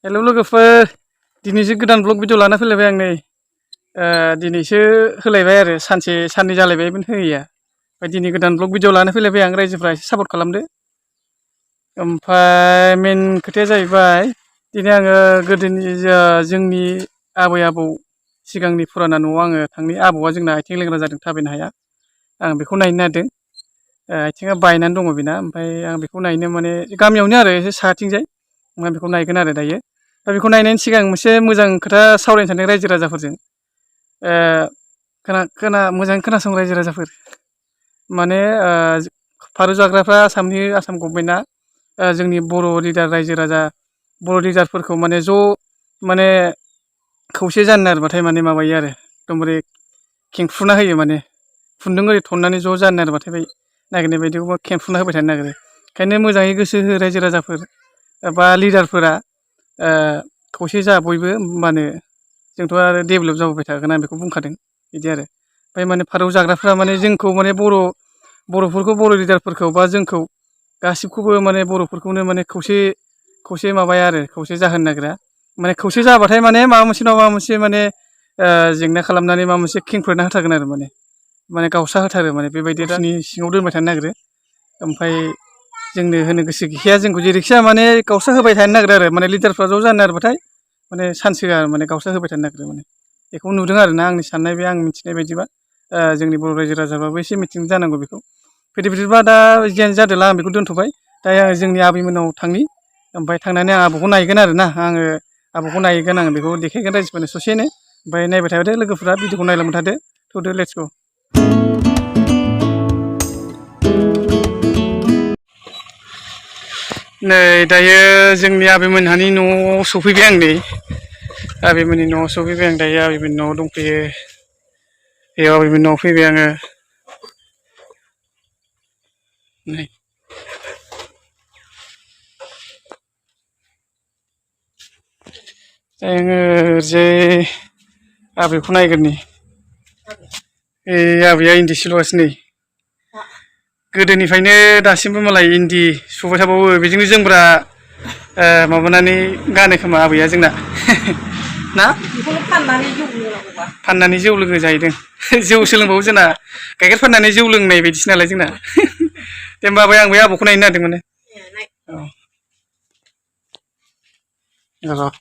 हेल' लोगोफोर दिनैसो गोदान ब्लग भिडिअ लाना फैलायबाय आं नै दिनैसो होलायबाय आरो सानसे साननै जालायबायमोन होयैया ओमफ्राय दिनै गोदान ब्लग भिडिअ लाना फैलायबाय आं रायजोफ्रा एसे सापर्ट खालामदो ओमफ्राय मेन खोथाया जाहैबाय दिनै आङो गोदोनि जोंनि आबै आबौ सिगांनि फुराना न'आव आङो थांनि आबौआ जोंना आथिं लेंग्रा जादों थाबायनो हाया आं बेखौ नायनो नागिरदों आथिङा बायनानै दङ बेना ओमफ्राय आं बेखौ नायनो माने गामियावनो आरो एसे साहाथिंजाय आं बेखौ नायगोन आरो दायो दा बेखौ नायनायनि सिगां मोनसे मोजां खोथा सावरायनो सानदों रायजो राजाफोरजों मोजाङै खोनासं रायजो राजाफोर माने फारौ जाग्राफ्रा आसाम गभर्नमेन्टआ जोंनि बर' लिडार रायजो राजा बर' लिडारफोरखौ माने ज' माने खौसे जानो नागिरबाथाय माने माबायो आरो एकदमबारे खेंफुना होयो माने खुन्दुं ओरै थननानै ज' जानो नागिरबाथाय नागिरनाय बायदिखौ खेंफुना होबाय थानो नागिरो ओंखायनो मोजाङै गोसो हो रायजो राजाफोर बा लिडारफोरा खौसे जा बयबो होमबानो जोंथ' आरो डेभेलप जाबोबाय थागोन आं बेखौ बुंखादों बिदि आरो ओमफ्राय माने फारौ जाग्राफ्रा माने जोंखौ माने बर'फोरखौ बर' लिडारफोरखौ बा जोंखौ गासिबखौबो माने बर'फोरखौनो माने खौसे माबाया आरो खौसे जाहोनो नागिरा माने खौसे जाबाथाय माने माबा मोनसे नङा माबा मोनसे माने जेंना खालामनानै माबा मोनसे खेंफोरना होथारगोन आरो माने गावसा होथारो माने बेबायदि रांनि सिङाव दोनबाय थानो नागिरो ओमफ्राय जोंनो होनो गोसो गैखाया जोंखौ जेरैखिया माने गावसा होबाय थानो नागिरो आरो माने लिडारफ्रा ज' जानो नागिरबाथाय माने चान्स होआ माने गावसा होबाय थानो नागिरो माने बेखौ नुदों आरोना आंनि साननाय बे आं मिथिनाय बायदिबा जोंनि बर' रायजो राजाबाबो एसे मिथिं जानांगौ बेखौ बिदिबा दा जियानो जादोंला आं बेखौ दोनथ'बाय दा आं जोंनि आबैमोनाव थांनि ओमफ्राय थांनानै आं आबौखौ नायगोन आरोना आङो आबौखौ नायगोन आं बेखौ देखायगोन रायजोफोरनो ससेनो ओमफ्राय नायबाय थादो लोगोफोरा भिडिअखौ नायलांबाय थादो थ'दो लेट्स गो नै दायो जोंनि आबैमोनहानि न'आव सफैबाय आं नै आबैमोननि न'आव सफैबाय आं दायो आबैमोननि न'आव दंफैयो बेयाव आबैमोननि न'आव फैबाय आङो नै आङो ओरैजाय आबैखौ नायगोरनि आबैया इन्दि सिलगासिनो नै गोदोनिफ्रायनो दासिमबो मालाय इन्दि सुबाय थाबावो बेजोंनो जोमग्रा माबानानै गानो खोमा आबैया जोंना ना फाननानै जौ लोङो जाहैदों जौ सोलोंबावो जोंना गाइखेर फाननानै जौ लोंनाय बायदिसो नालाय जोंना दे होमबा आबै आं बे आबौखौ नायनो नागिरदों माने र'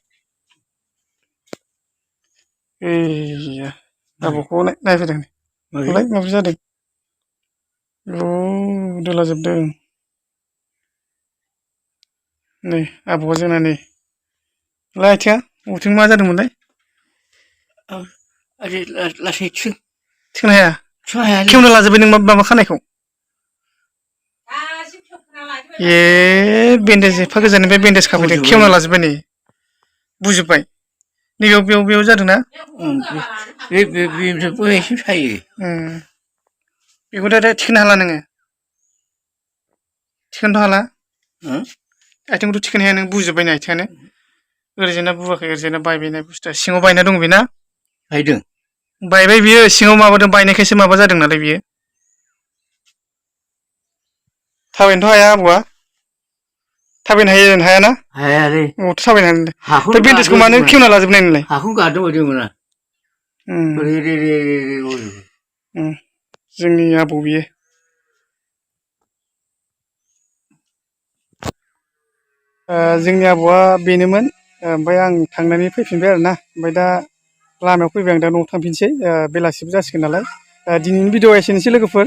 आबौखौ नायफैदों नालाय माबोरै जादों दोलाजोबदों नै आबौआ जोंना नै आथिङा बबेथिं मा जादोंमोनलाय लासै थिखोनो हाया खेवना लाजोब्बाय नों माबा खानायखौ बेन्डेज एफा गोजाननिफ्राय बेन्डेज खाफैदों खेवना लाजोब्बाय नै बुजोब्बाय नैबेयाव बेयाव जादोंना एसे सायो बेखौ दा थिखोनो हाला नोङो थिखोनोथ' हाला आथिंखौथ' थिखोनो हाया नों बुजोब्बाय ना आथिङानो ओरैजायना बुवाखै ओरैजायना बायबायना बुस्थुआ सिङाव बायना दं बेना बायबाय बियो सिङाव माबादों बायनायखायसो माबा जादों नालाय बियो थाबायनोथ' हाया आबौआ थाबायनो हायाना हायालै अबावथो थाबायनो हानो दा बेन्डेजखौ मानो खेवना लाजोबनाय नोंलाय हाखौ गारदों बायदि मोना जोंनि आबौ बियो जोंनि आबौआ बेनोमोन ओमफ्राय आं थांनानै फैफिनबाय आरोना ओमफ्राय दा लामायाव फैबाय आं दा न'आव थांफिनसै बेलासिबो जासिगोन नालाय दिनैनि भिडिअआ एसेनोसै लोगोफोर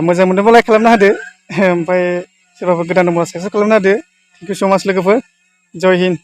मोजां मोनदोंबा लाइक खालामना होदो ओमफ्राय सोरबाफोर गोदान दंबा साबसक्राइब खालामना होदो थेंक इउ स' माच लोगोफोर जय हिन्द